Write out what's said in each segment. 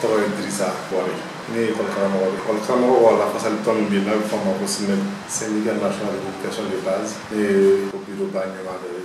Tɔgɔ ye Dirisa Bɔre, ne ye école karamɔgɔ de ye. École karamɔgɔ ka lafasali tɔn min bɛ yen n'a bɛ fɔ a ma ko SNEL, Syndicat national de l'éducation de base, ne ye o bureau ba ɲɛmaa dɔ ye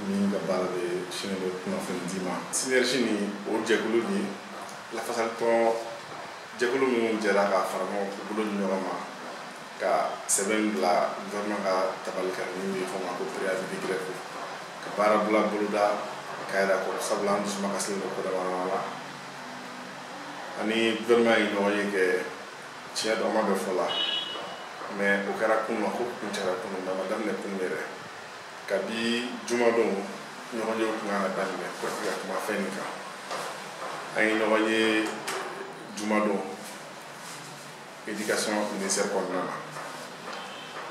min ka baara bɛ sinnen don kunnafoni di ma. Synergie ni o jɛkulu ni lafasali tɔn jɛkulu minnu jɛra ka fara ɲɔgɔn k'u bolo di ɲɔgɔn ma ka sɛbɛn bila gouvernement ka tabali kan min bɛ fɔ o ma ko préavis de grève, ka baara bila boloda k'a yira ko sabula an dusu makasilen don ko dama dama la. Ani gouvernement ye ɲɔgɔn ye kɛ tiɲɛ dɔn ma bɛ fɔ la, mais o kɛra kunun, a ko kun cɛra kunun, mais a ma daminɛ kunun yɛrɛ. Kabi jumadon ɲɔgɔn ye kun kan ka daminɛ pour que ka kuma fɛn nin kan. An ye ɲɔgɔn ye jumadon éducation ministère kɔnɔna na.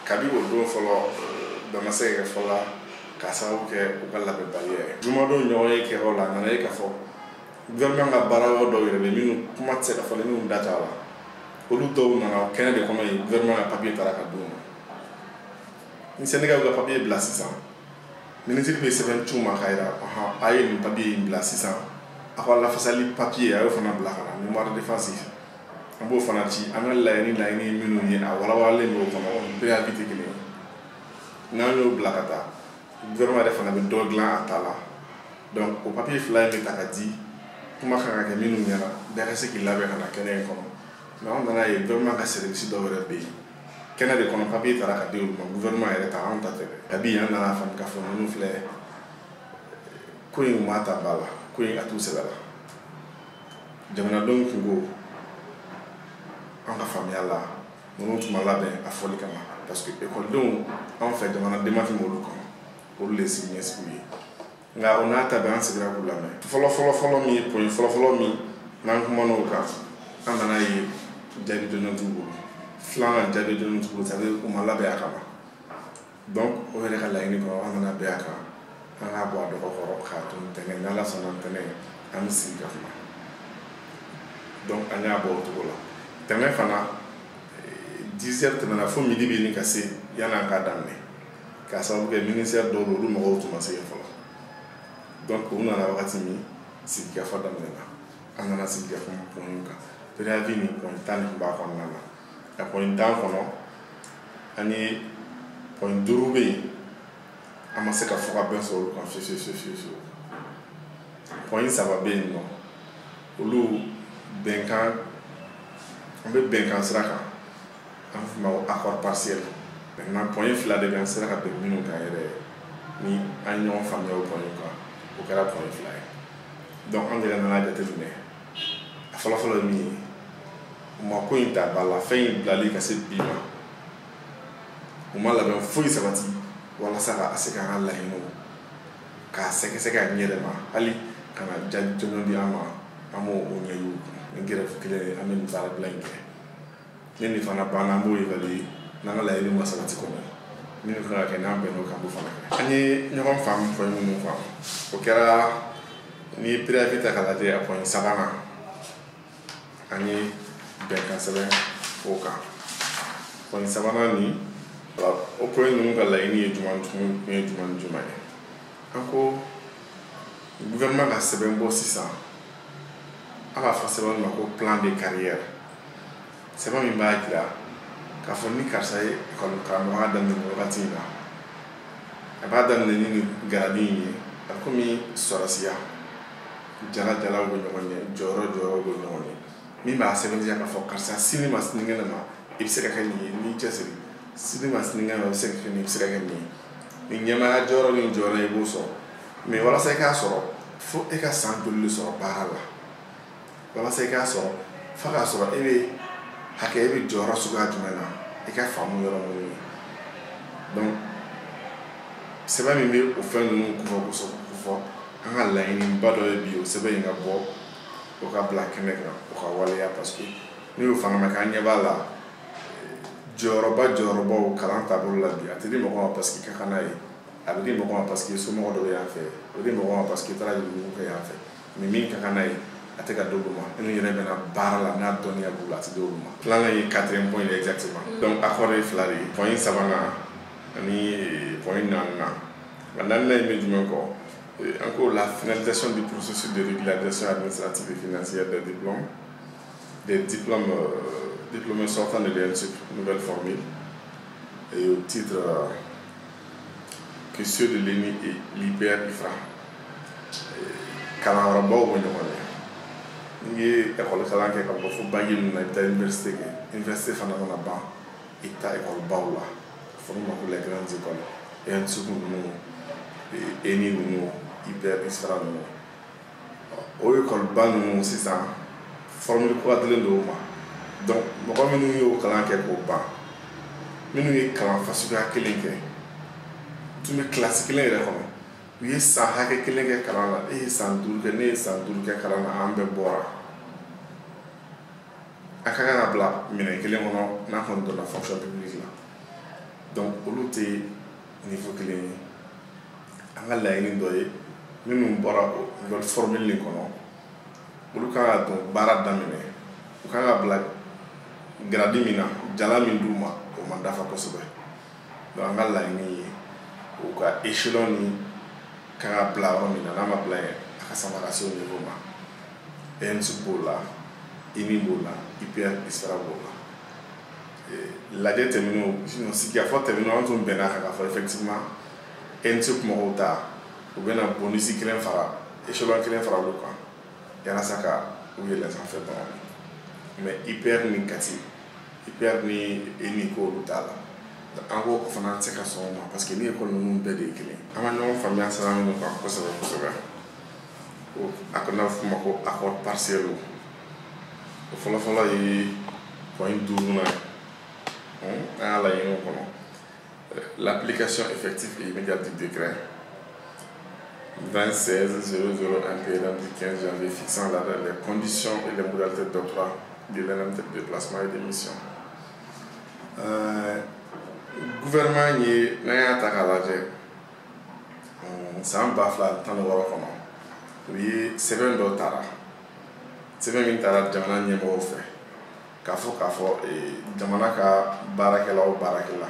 Kabi o don fɔlɔ bɛn ma se ka kɛ fɔlɔ la k'a sababu kɛ u ka labɛnbaliya ye. Jumadon ɲɔgɔn ye kɛyɔrɔ la, a nana ye k'a fɔ gouvernement ka baara yɔrɔ dɔw yɛrɛ bɛ minnu kuma tɛ se ka fɔ ni minnu da t'a la, olu dɔw nana kɛnɛ de kɔnɔ yen, gouvernement ka papier taara ka d'u ma. Ni syndicat ka papier bila sisan, ministre bɛ sɛbɛn c'u ma k'a yira ɔhɔn a ye nin papier in bila sisan, a ka lafasali papier a y'o fana bila ka na, mémoire de défense an b'o fana ci. An ka laɲini ye minnu ye a walawalalen b'o kɔnɔ, préavis tɛ kelen ye. N'an y'o bila ka taa, gouvernement yɛrɛ fana bɛ dɔ dilan a ta la. Donc o papier fila in bɛ ta ka di, kuma kan ka kɛ minnu ɲɛna, bɛɛ ka se k'i labɛn ka na kɛnɛ in kɔnɔ. Mais anw nana ye gouvernement ka service dɔw yɛrɛ bɛ yen kɛnɛ de kɔnɔ, papier taara ka di olu ma, gouvernement yɛrɛ ta, anw ta tɛ dɛ. Kabi an nana faamu k'a fɔ ninnu filɛ ko in u m'a ta ba la, ko in a t'u sɛbɛ la. Jamanadenw kungo an ka faamuya la, ninnu tun ma labɛn a fɔli kama, parce que ekɔlidenw anw fɛ jamanaden ma tɛmɛ olu kan, olu de ye siniɲɛsigiw ye. Nka o n'a ta bɛɛ an sigira k'u lamɛn. Fɔlɔ fɔlɔ fɔlɔ min ye point fɔlɔ fɔlɔ min n'an kumana o kan, an nana ye jaabi jɔnjɔn t'u bolo. Filanan jaabi jɔnjɔn t'u bolo, c'est à dire u ma labɛn a kama. Donc o yɛrɛ ka laɲini kɔnɔ, an nana bɛn a kan, an k'a bɔ a dɔgɔ kɔrɔ k'a to ntɛnɛn, n'Ala sɔnna ntɛnɛn an bɛ sigi ka kuma. Donc an y'a bɔ o cogo la. Tɛnɛn fana 10 heures tɛmɛna fo midi bɛ ɲini ka se yanni an k'a daminɛ, k'a sababu kɛ ministère dɔw olu mɔgɔw tun ma se yen fɔlɔ. Donc u nana wagati min sigikafɔ daminɛna, an nana sigikafɔ point kan. Préavis ni point 10 tun b'a kɔnɔna na. A point 10 kɔnɔ, an ye point 5 bɛ yen, an ma se ka fɔ ka bɛn sɔrɔ olu kan fiyewu fiyewu fiyewu fiyewu. Point 3 bɛ yen nɔ, olu bɛnkan, an bɛ bɛnkan sira kan, an bɛ f'o ma ko accord partiel. Maintenant point 2 de bɛ an sera ka bɛn minnu kan yɛrɛ, ni an ye ɲɔgɔn faamuya o point kan, o kɛra point 2 ye. Donc an yɛrɛ nana jateminɛ, a fɔlɔfɔlɔ ye min ye, u ma ko in ta ba la, fɛn in bilali ka se bi ma, u ma labɛn foyi sabati walasa ka se k'an ka laɲiniw k'a sɛgɛsɛgɛ a ɲɛ yɛrɛ ma, hali ka na jaabi jɔnjɔn di an ma, an b'o ɲɛ y'u kun. Ni grève kelen ye, an bɛ nin baara bila in kɛ, ni nin fana banna an b'o évaluer, n'an ka laɲiniw ma sabati kɔnɔ, minnu kan ka kɛ n'an bɛnn'o kan, an b'o fana kɛ. An ye ɲɔgɔn faamu point minnu kan, o kɛra n'i ye préavis ta k'a lajɛ, a point 3nan an ye bɛnkan sɛbɛn o kan. Point 3nan nin, o point ninnu ka laɲini ye jumɛn kun ye jumɛn ni jumɛn ye? An ko gouvernement ka sɛbɛn bɔ sisan, an b'a fɔ sɛbɛn ma ko plan de carrière, sɛbɛn min b'a jira k'a fɔ ni karisa ye ekɔli karamɔgɔya daminɛ nin wagati in na, a b'a daminɛ ni nin garadi in ye, a bɛ komi sɔrɔsiya jala jalaw bɛ ɲɔgɔn ɲɛ, jɔyɔrɔ jɔyɔrɔw bɛ ɲɔgɔn ɲɛ, min b'a sɛbɛntiya k'a fɔ karisa sini ma sinikɛnɛ ma i bɛ se ka kɛ nin ye n'i cɛsiri, sini ma sinikɛnɛ ma i bɛ se ka kɛ nin ye, i bɛ se ka kɛ nin ye, nin ɲɛmaaya jɔyɔrɔ ni jɔyɔrɔ i b'o sɔrɔ. Mais walasa i k'a sɔrɔ, fo e ka san joli de sɔrɔ baara la, walasa i k'a sɔrɔ f'a k'a sɔrɔ e bɛ hakɛ, e bɛ jɔyɔrɔ suguya jumɛn na, i ka faamu yɔrɔ minnu ye. Donc sɛbɛn min bɛ o fɛn ninnu kofɔ kosɛbɛ kofɔ, an ka laɲiniba dɔ ye bi o sɛbɛn in ka bɔ, o ka bila kɛnɛ kan, o ka waleya, parce que n'i y'o fana ma kɛ, an ɲɛ b'a la jɔyɔrɔba jɔyɔrɔbaw kalan taabolo la bi, a tɛ di mɔgɔ ma parce que i ka kan n'a ye, a bɛ di mɔgɔ ma parce que somɔgɔ dɔ bɛ yan fɛ, a bɛ di mɔgɔ ma parce que i taara yurugu kɛ yan fɛ, mais min ka kan n'a ye a tɛ ka d'olu ma, minnu yɛrɛ bɛna baara la n'a dɔnniya b'u la, a tɛ d'olu ma. Filanan ye quatrième point exactement. Donc accord ye 2 de ye, point 3nan ani point 4nan. Nka 4nan in bɛ jumɛn kɔ? An ko la finalisation du processus de régularisation administrative et financière des diplômes. des diplômes diplômés sortant de l'ENSUP, nouvelle formule, et au titre que ceux de l'ENI et l'IPR IFRA. Kalanyɔrɔbaw bɛ ɲɔgɔn ɲɛ. N'i ye ekɔli kalan kɛ ka bɔ fo bac ninnu na, i bɛ taa université kɛ. Université fana mana ban, i bɛ taa ekɔlibaw la, a fɔ min ma ko les grandes écoles, ENSUP ninnu, ENI ninnu, IPR ISRA ninnu. O ekɔliba ninnu sisan, formule kura dilen don o ma. Donc mɔgɔ minnu y'o kalan kɛ k'o ban, minnu ye kalan fasuguya kelen kɛ, tun bɛ kilasi kelen yɛrɛ kɔnɔ, u ye san hakɛ kelen kɛ kalan na, e ye san 5 kɛ, ne ye san 5 kɛ kalan na, an bɛɛ bɔra, a ka kan ka bila minɛn kelen kɔnɔ n'a kɔni donna fonction publique la. Donc olu tɛ niveau kelen ye. An ka laɲini dɔ ye, minnu bɔra o nouvelle formule nin kɔnɔ, olu kan ka don baara daminɛ, u kan ka bila grade min na, jala min d'u ma, o ma dafa kosɛbɛ. Donc an ka laɲini ye, u ka échelon ni kan ka bila yɔrɔ min na, n'a ma bila yen, a ka sama ka se o niveau ma. ENSUP b'o la, ENI b'o la, IPR ISRA b'o la. Lajɛ tɛmɛnenw, sigikafɔ tɛmɛnenw, an tun bɛnna kan k'a fɔ effectivement ENSUP mɔgɔw ta, u bɛna bonus kelen fara, échelon kelen fara olu kan walasa ka u yɛlɛn sanfɛ dɔɔnin. Mais IPR ni Kati, IPR ni ENI, ko olu t'a la. An ko o fana tɛ se ka sɔn o ma, parce que ni ekɔli ninnu bɛɛ de ye kelen. An ma ɲɔgɔn faamuya sira minnu kan kosɛbɛ kosɛbɛ, o a ko n'a bɛ f'o ma ko accord partiel. O fɔlɔfɔlɔ ye point duurunan ye an y'a laɲini o kɔnɔ: l'application effective et immédiate du décret 26 00 MPRM du 15 janvier fixant les conditions et les modalités d'octroi de l'indemnité de déplacement et de mission. Gouvernement ye, n'an y'a ta k'a lajɛ, san 2016 kɔnɔ, u ye sɛbɛn dɔ tara, sɛbɛn min taara jamana ɲɛmɔgɔw fɛ k'a fɔ jamana ka baarakɛla o baarakɛla,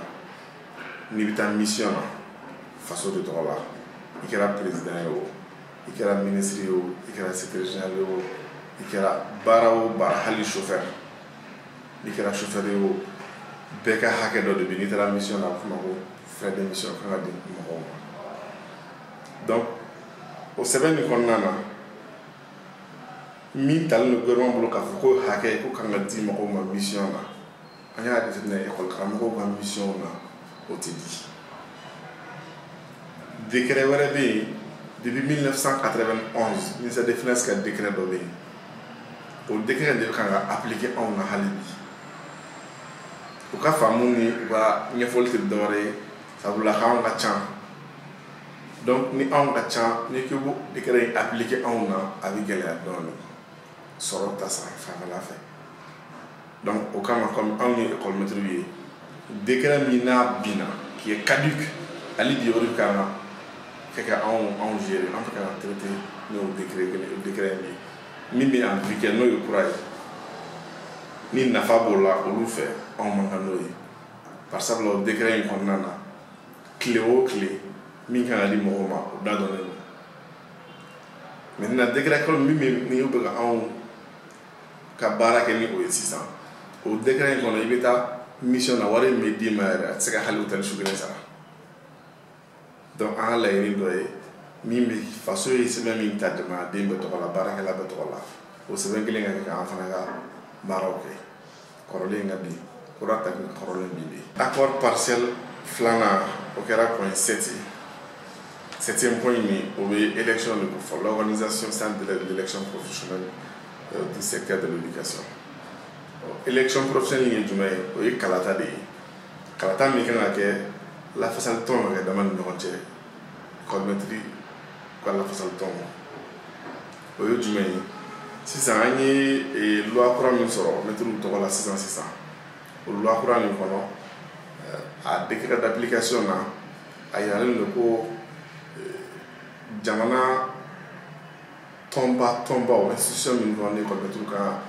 n'i bɛ taa mission na faso de tɔgɔ la, i kɛra président ye o, i kɛra ministre ye o, i kɛra secrétaire général ye o, i kɛra baara o baara, hali chauffeur, n'i kɛra chauffeur ye o, bɛɛ ka hakɛ dɔ de bɛ, n'i taara mission na, a bɛ f'o ma ko frais de mission, kan ka di mɔgɔw ma. Donc o sɛbɛn nin kɔnɔna na, min talen don gouvernement bolo k'a fɔ ko hakɛ ko kan ka di mɔgɔw ma mission na, an y'a jateminɛ école karamɔgɔw ka mission na, o tɛ di. Décret wɛrɛ bɛ yen depuis 1991, ministère des Finances ka décret dɔ bɛ yen. O décret de bɛ kan ka appliquer anw na hali bi. U ka faamu ni u ka ɲɛfɔli tɛ dɔwɛrɛ ye, sabula k'anw ka ca. Donc ni anw ka ca, n'i k'i b'o décret in appliquer anw na, a bɛ gɛlɛya dɔɔnin sɔrɔ ta fanfɛla fɛ. Donc o kama, comme anw ye école maître ye, décret min n'a binna, qui est caduc, hali bi o de kan ka kɛ ka anw gérer, an fɛ ka traiter n'o décret kelen, o décret in ye min bɛ en vigueur, n'o ye kura ye, ni nafa b'o la olu fɛ, anw man kan n'o ye. Par sabula o décret in kɔnɔna na, tile o tile min kan ka di mɔgɔw ma, o da dɔnnen don. Maintenant décret kɔrɔ min bɛ ni bɛ ka anw ka baara kɛ ni o ye sisan, o décret in kɔnɔ, i bɛ taa mission na, wari min bɛ d'i ma yɛrɛ, a tɛ se ka hali hôtel su kelen sara. Donc an ka laɲini dɔ ye min bɛ faso ye sɛbɛn min ta jamanaden bɛɛ tɔgɔ la, baarakɛla bɛɛ tɔgɔ la, o sɛbɛn kelen ka kɛ k'an fana ka baaraw kɛ, kɔrɔlen ka bin, kura ta kɔrɔlen bin de. Accord partiel filanan, o kɛra point 7 ye. Septième point min, o bɛ élection de ko fɔ, l'organisation sans délai de l'élection professionnelle du secteur de l'éducation. Élection professionnelle ye jumɛn ye? O ye kalata de ye, kalata min kan ka kɛ lafasali tɔn yɛrɛ dama ni ɲɔgɔn cɛ, école maître ka lafasali tɔn. O ye jumɛn ye? Sisan an ye loi kura min sɔrɔ mɛtiriw tɔgɔ la sisan sisan, o loi kura nin kɔnɔ, a décret d'application na, a yiralen don ko jamana tɔnba tɔnbaw, institution min kɔnɔ ni école maître ka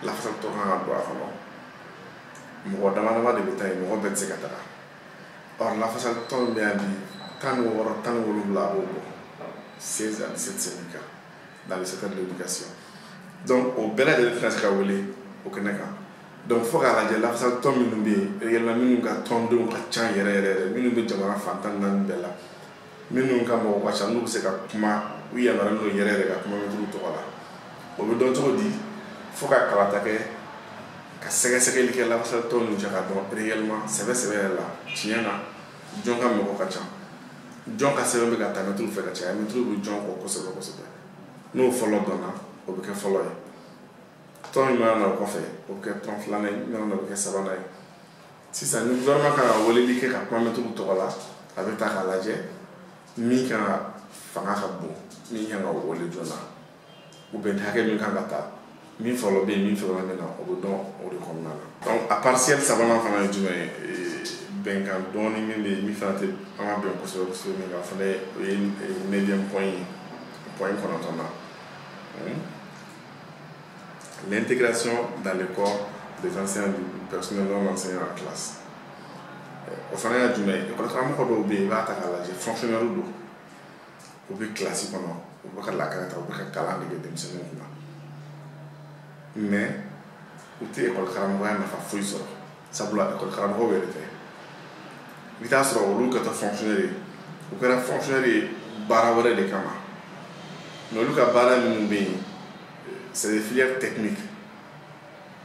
lafasali tɔn kan ka don a kɔnɔ, mɔgɔ dama dama de bɛ taa yen, mɔgɔ bɛɛ tɛ se ka taga. Or lafasali tɔn min bɛ yan bi, 16, 17, a b'o bɔ, 16 à 17 syndicats dans le secteur de l'éducation. Donc o bɛɛ lajɛlen tɛna se ka wele o o kɛnɛ kan. Donc fo k'a lajɛ lafasalitɔn minnu bɛ yen réellement, minnu ka tɔndenw ka ca yɛrɛ yɛrɛ yɛrɛ, minnu bɛ jamana fan 14 bɛɛ la, minnu ka mɔgɔ ka ca, n'u bɛ se ka kuma, u yamaruyalen don yɛrɛ yɛrɛ ka kuma mɛtiriw tɔgɔ la. O bɛ dɔn cogo di? Fo ka kalata kɛ, ka sɛgɛsɛgɛli kɛ lafasalitɔn ninnu cɛ, ka dɔn réellement sɛbɛ sɛbɛ yɛrɛ la, tiɲɛ na, jɔn ka mɔgɔ ka ca, jɔn ka sɛbɛn bɛ ka taa mɛtiriw fɛ ka caya, mɛtiriw bɛ jɔn kɔ kosɛbɛ kosɛbɛ. N'o fɔlɔ dɔnna, o bɛ kɛ fɔlɔ ye. Tɔn min mana na o kɔfɛ, o bɛ kɛ tɔn filanan ye, min mana na, o bɛ kɛ sabanan ye. Sisan, ni gouvernement kan ka weleli kɛ ka kuma mɛtiriw tɔgɔ la, a bɛ ta k'a lajɛ min kan ka fanga ka bon, min kan ka wele joona, ou bien hakɛ min kan ka ta, min fɔlɔ bɛ yen, min fɔlɔ bɛ na, o bɛ dɔn o de kɔnɔna na. Donc a partielle sabanan fana ye jumɛn ye? Bɛnkan dɔɔni min bɛ yen, min fana tɛ an ka bɛn kosɛbɛ kosɛbɛ min kan fana, o ye neuvième point ye, point 9nan: l'intégration dans le corps des enseignants, du personnel non enseignant en classe. O fana ye jumɛn ye? Ekɔli karamɔgɔ dɔw bɛ yen, i b'a ta k'a lajɛ, fonctionnaire don, u bɛ kilasi kɔnɔ, u bɛ ka lakana ta, u bɛ ka kalan de kɛ denmisɛnninw kunna, mais u tɛ ekɔli karamɔgɔya nafa foyi sɔrɔ, sabula ekɔli karamɔgɔw yɛrɛ tɛ. I bɛ taa sɔrɔ olu ka taa fonctionnaire ye, u kɛra fonctionnaire ye baara wɛrɛ de kama, mais olu ka baara minnu bɛ yen, c'est des filières techniques.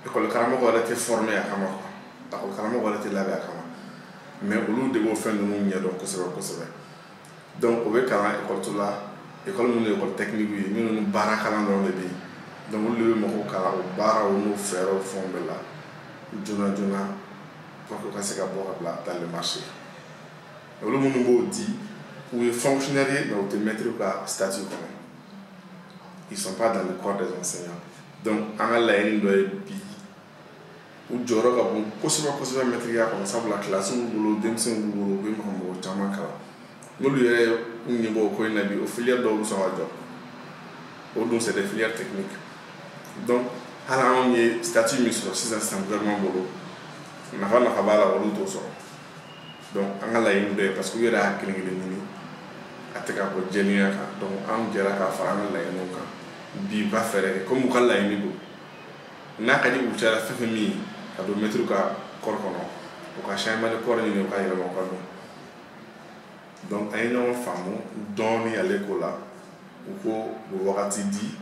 Ekɔli karamɔgɔ yɛrɛ tɛ formé a kama quoi, ekɔli karamɔgɔ yɛrɛ tɛ labɛn a kama, mais olu de b'o fɛn ninnu ɲɛdɔn kosɛbɛ kosɛbɛ. Donc o bɛ kalan ekɔliso la, ekɔli minnu ye ekɔli technique ye, minnu baara kalan dɔrɔn de bɛ yen. Donc olu de bɛ mɔgɔw kalan o baaraw n'o fɛɛrɛw fɛnw bɛɛ la joona joona, pour que u ka se ka bɔ ka bila dans le marché. Olu minnu b'o di, u ye fonctionnaire ye, mais u tɛ maître ka statut kɔnɔ, ils sont pas dans le corps des enseignants. Donc an ka laɲini dɔ ye bi, u jɔyɔrɔ ka bon kosɛbɛ kosɛbɛ mɛtiriya kɔnɔ, sabula kilasiw b'u bolo, denmisɛnw b'u bolo, u bɛ mɔgɔ caman kalan. N'olu yɛrɛ y'u ɲɛbɔ o ko in na bi, o filière dɔw bɛ sɔn ka jɔ. O dun, c'est des filières techniques. Donc hali anw ye statut min sɔrɔ sisan sisan gouvernement bolo, nafa b'a la, olu t'o sɔrɔ. Donc an ka laɲini dɔ ye, parce que u yɛrɛ y'a kelen kelen ɲini, a tɛ ka bɔ jɛlenya kan. Donc anw jɛra k'a fara an ka laɲiniw kan bi, u ka fɛɛrɛ kɛ komi u ka laɲini don. N'a ka di u cayara fɛn fɛn min ye ka don mɛtiriw ka corps kɔnɔ, u ka changement de corps ɲini, u ka yɛlɛma u ka don. Donc an ye ɲɔgɔn faamu dɔɔni ale ko la. U ko u bɛ wagati di,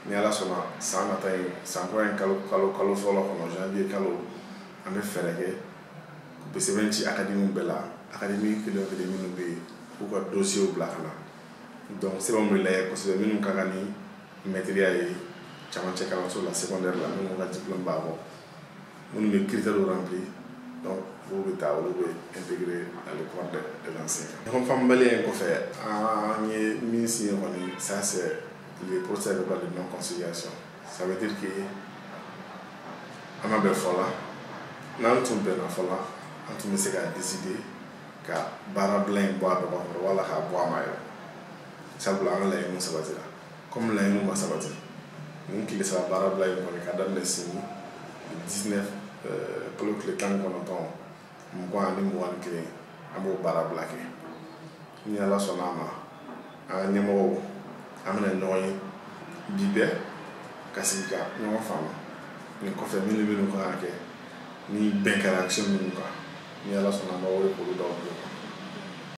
ni Ala sɔnna, san nata in, san kura in, kalo fɔlɔ kɔnɔ, janvier kalo, an bɛ fɛɛrɛ kɛ, u bɛ sɛbɛn ci académie bɛɛ la, académie kelen o kelen minnu bɛ yen, k'u ka dossier bila ka na. Donc sɛbɛnw bɛ lajɛ kosɛbɛ, minnu ka kan ni mɛtiriya ye camancɛ kalanso la, secondaire la, minnu ka diplôme b'a bɔ, minnu bɛ critères remplir, donc olu bɛ taa, olu bɛ intégrer dans le corps de l'enseignant. Ɲɔgɔn faamubaliya in kɔfɛ, an ye min signé kɔni, ça c'est le procès verbal de non conciliation. Ça veut dire que an ma bɛn fɔ la. N'an tun bɛnna fɔ la, an tun bɛ se ka décider ka baarabila in bɔ a dɔgɔ kɔrɔ, wala k'a bɔ a ma yɛrɛ, sabula an ka laɲiniw sabatira. Komi laɲiniw ma sabati, nin tile 3 baarabila in kɔni ka daminɛ sini 19 kalo tile 19, 2021, an b'o baarabila kɛ. Ni Ala sɔnna a ma, an ka ɲɛmɔgɔw, an bɛna ɲɔgɔn ye bi bɛɛ ka sigi ka ɲɔgɔn faamu nin kɔfɛ, minnu kan ka kɛ ni bɛn kɛra action minnu kan, ni Ala sɔnna a ma, o de k'olu d'aw bolo kan.